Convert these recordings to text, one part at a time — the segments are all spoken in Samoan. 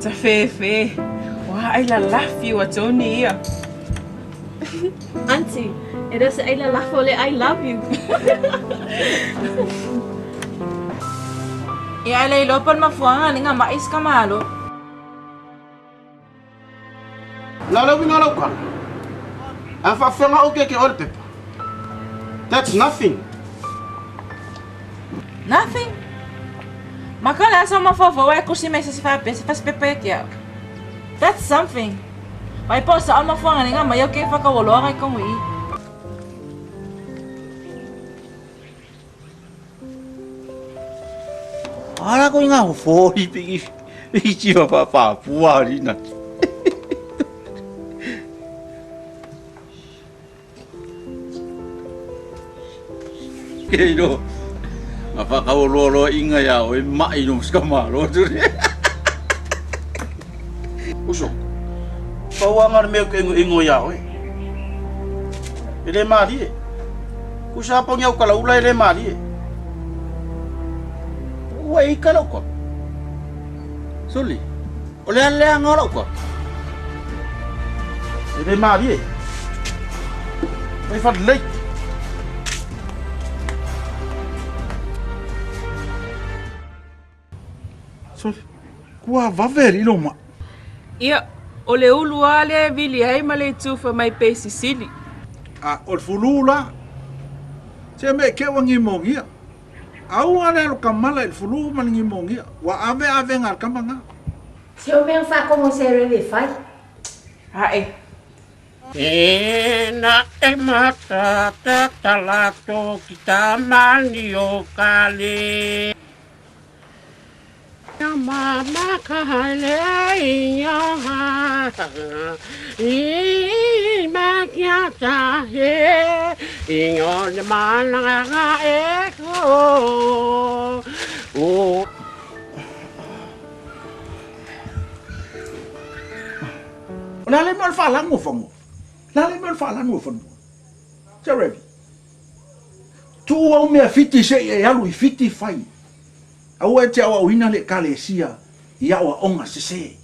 Tafefe. Wa ai la lafi wa Tony ia. Auntie, e le o se aila lafo le I love you. Ia ai le iloa po o le mafuaaga le nga ma'i se ka malo. La le uiga o lau tala, a faafefea oe ke oe le pepa? That's nothing. Nothing? Maka le asa mafaufau ai kusi mai se faapea se fasi pepa ia ke au. That's something. Vai po sa o mafuanga le nga mai o ke whakawoloa ngai kongo i. Ala ko nga fo i piki i chi pa pa pua ri na. Ke ro. Ma fa ka lo lo inga ya o mai no ska ma lo tu. Uso. Pau anga le mea ke ingo ingo ia oe. E le malie. Kusa pongi au kala ula e le malie. Ua i kala uka. Soli. O le ale anga ora uka. E le malie. Mai fa lei. Soli. Kua vave ri lo ma. Ia, o le ulu lava lea e vili ai ma le itu fai mai pei sisili. A o le fulu la. Se me ke wa ngimogia. Aua le alo kamala i le fulu ma le ngimogia. Ua ave ave ngal kamanga. Se o mea whakongo se rewe whai. Ae. E na e mata ta talato ki ta mani o kale. Mama ka haele ia ha i ma kia ta he i o le mana nga e ko o. O le ale mea o le faalagu o fanua. Le ale mea o le faalagu o fanua. Se revi. Tuu au mea fiti se i e alu i fiti fai. Aua e te au au ina le ekalesia i au a onga se se.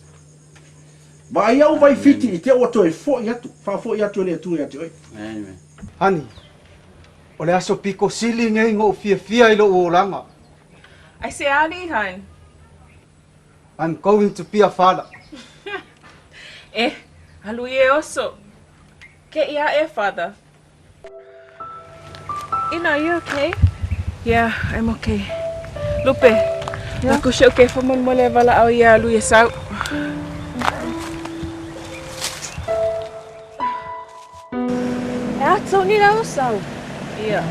Vaai au vai fiti i te ua toe fo'i atu, faafo'i atu e le Atua ia te oe. Amen. Honey, o le aso piko sili nei ngou fiafia i lou olaga. Ai se ali, hun. I'm going to be a father. E, alu ia e oso. Ke ia e, father. Ina, are you okay? Yeah, I'm okay. Lupe, yeah? Naku siya okay fa mo le wala au ia alu ia sau. E a Tony lau sau. Ia.